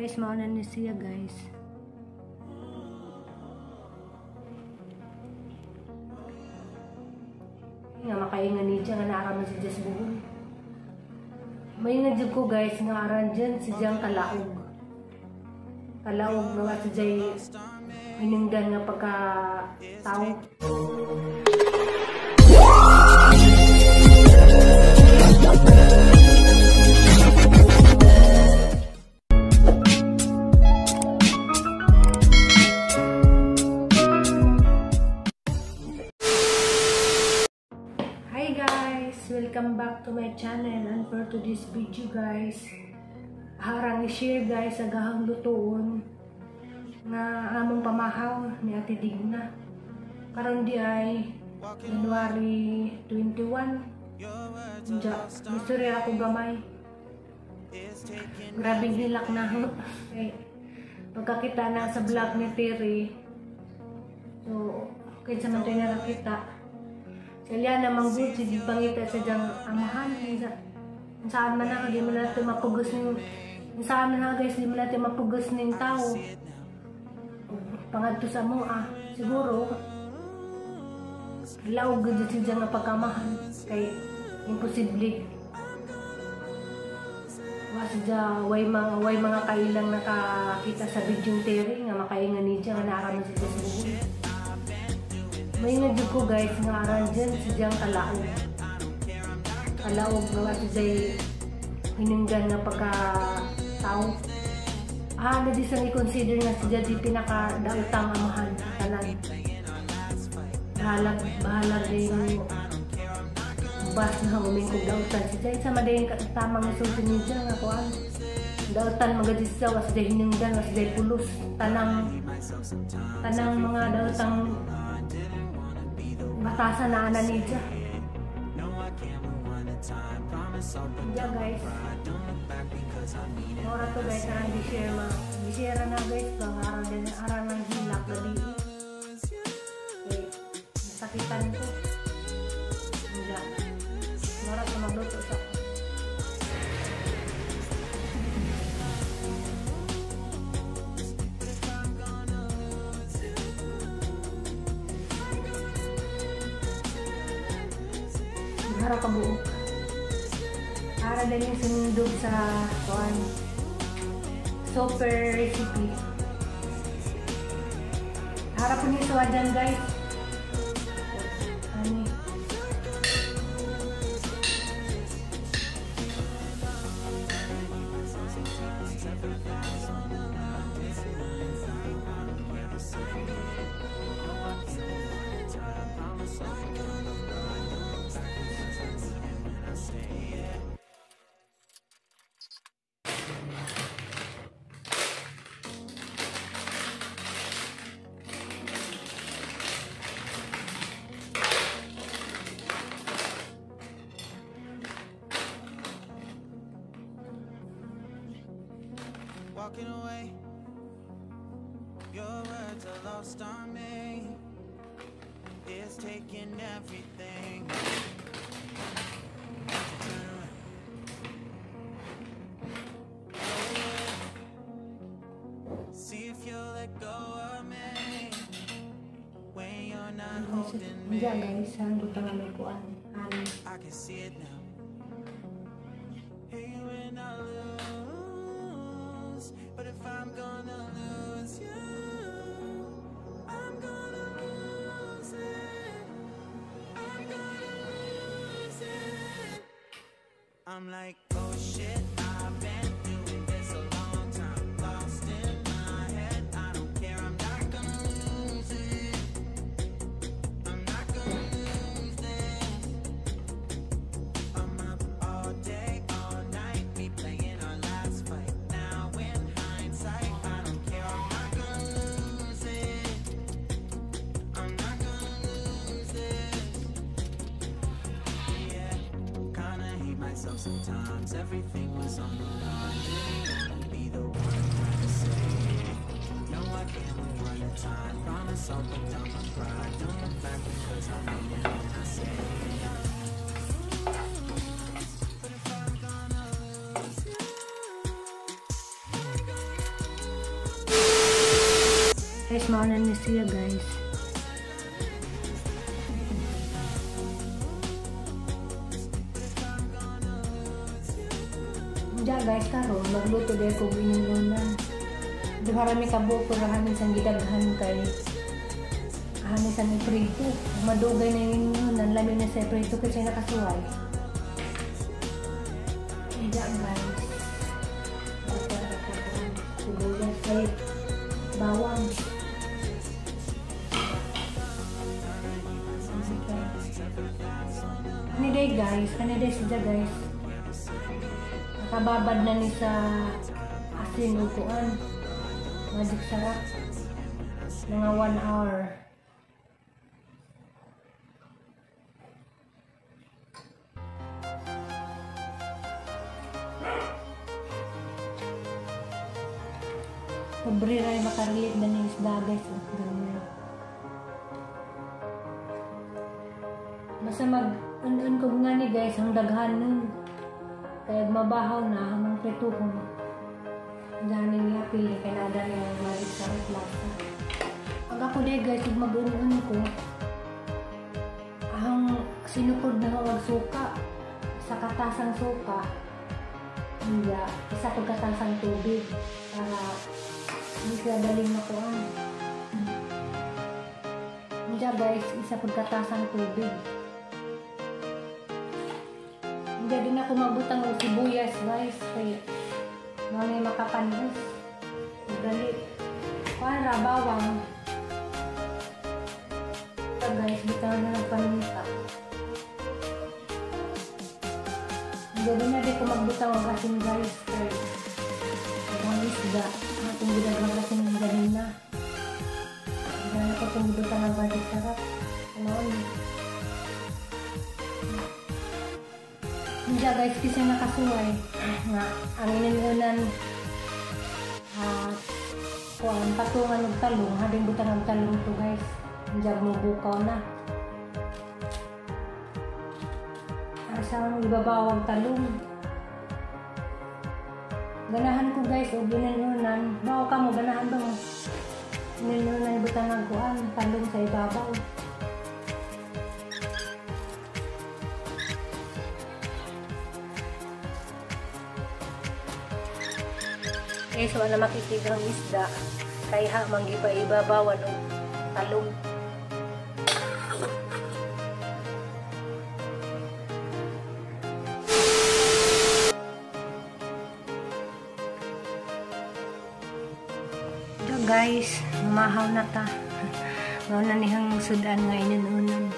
Guys, mauna ni siya guys. Nga makaingan ni siya nga naaraman si Jess Buhol. May nga ko guys nga aran dyan si Jang kalaog. Kalaog nga si Jay hiningdan nga pagka tao. Hi guys! Welcome back to my channel, and for today's video guys, harang i-share guys sa gahang lutoon nga among pamahaw ni Ate Digna. Karon di ay January 21. Diya, mystery ako gamay. Grabing hilak na. Okay. Pagkakita na sa vlog ni Terry, so kinsa man tayo nakita. Siya namang good, sige pangita sa diyang amahan. Saan man na, di mo natin mapugos ng... Saan man na guys, di mo natin mapugos ng tao. Pangadto sa mo, siguro, laog gud siya diyang pagkamahan. Kay, imposible. Wa siya, way mga kailang nakakita sa video Terry, nga makaingan ni siya, nga naaraman siya sa buhol. May nga ko guys nga aran dyan si Jang kalaog. Kalaog nga si Jay hininggan nga pagka tao. Na di sang i-consider nga si Jay di pinaka dautang amahan tanan. Bahala din bas na humingkog dautan si Jay. Sa madayin tamang isulti ni Jang nga kuan. Dautan magadi siya was Jay hininggan was Jay pulos. Tanang mga dautang batasan na ana niya. Yeah guys. Ora to guys, arang di-share ma. Di-share na guys, bang arang din arang ng hilak gabi. Okay. Nasakitan ko. Yeah. Ora to magluto sa. Hara kabuok. Para din yung sundog sa kuan super recipe. Hara po niyo suwadan guys. Ani. Walking away, your words are lost on me. It's taking everything to turn around. See if you'll let go of me when you're not holding me. I can see it now. Hey, when I lose. But if I'm gonna lose you, I'm gonna lose it. I'm gonna lose it. I'm like, oh shit, I've been doing this a long time. Lost in my head, I don't care, I'm not gonna lose it. I'm not gonna lose this. I'm up all day, all night, we playing our last fight. Now in hindsight, I don't care, I'm not gonna lose it. I'm not gonna lose it. Yeah, kinda hate myself sometimes. Everything was on the line. Didn't wanna be the one to say it. No, I can't move on the time. Promise I'll put down my pride. Don't look back because I mean it when I say it. But if I'm gonna lose you, I'm gonna Guys, mauna ni siya guys. Diya guys, karon magluto dahil kong inununan. Duha ra mi kabuok pero hanin sang gidaghan kay hanin sang iprito. Madugay na yung inununan, lami na sa iprito kasi nakasuway. Diya guys, sibuyas ay bawang. Ani day guys, ani day siya guys. Nakababad na ni sa asin o kuan. Magic sarap. Mga 1 hour. Pobre ra makarelate na ni isda guys. Ganyan. Basta mag-un-un ko nga ni guys, ang daghan nun. Kaya mabahaw na ang prituhon. Diyan niya pili kay nada niya ang magic sarap lasa. Ang ako day guys, ug mag-un-un ko, ang sinukod na og suka sa katasang suka, hindi isa pag katasang tubig para hindi siya daling makuan. Hindi guys, isa pag katasang tubig. Hindi din ako magbutang og sibuyas guys kay mao ni makapandos. Dali. Kuan ra bawang. Ito guys, bitaw na ng paminta. Hindi din na di ko magbutang og asin guys kay ang isda atong gidaghan asin ganina. Hindi na ko itong gibutang ang magic sarap. Ano ni? Hindi guys, kasi nakasuway nga ang ininunan kuan patungan og talong, habing butang ang talong to guys. Hindi mo bukaw na. Asa ang ibabaw ang talong. Ganahan ko guys og ininunan. Bao ka mo ganahan ba mo? Ininunan butang ang kuan talong sa ibabaw. Okay, so na makikita ang isda kay ha manggiba-ibabawan og talong. So guys, mahaw na ta. Mao na nihang sudan nga inununan.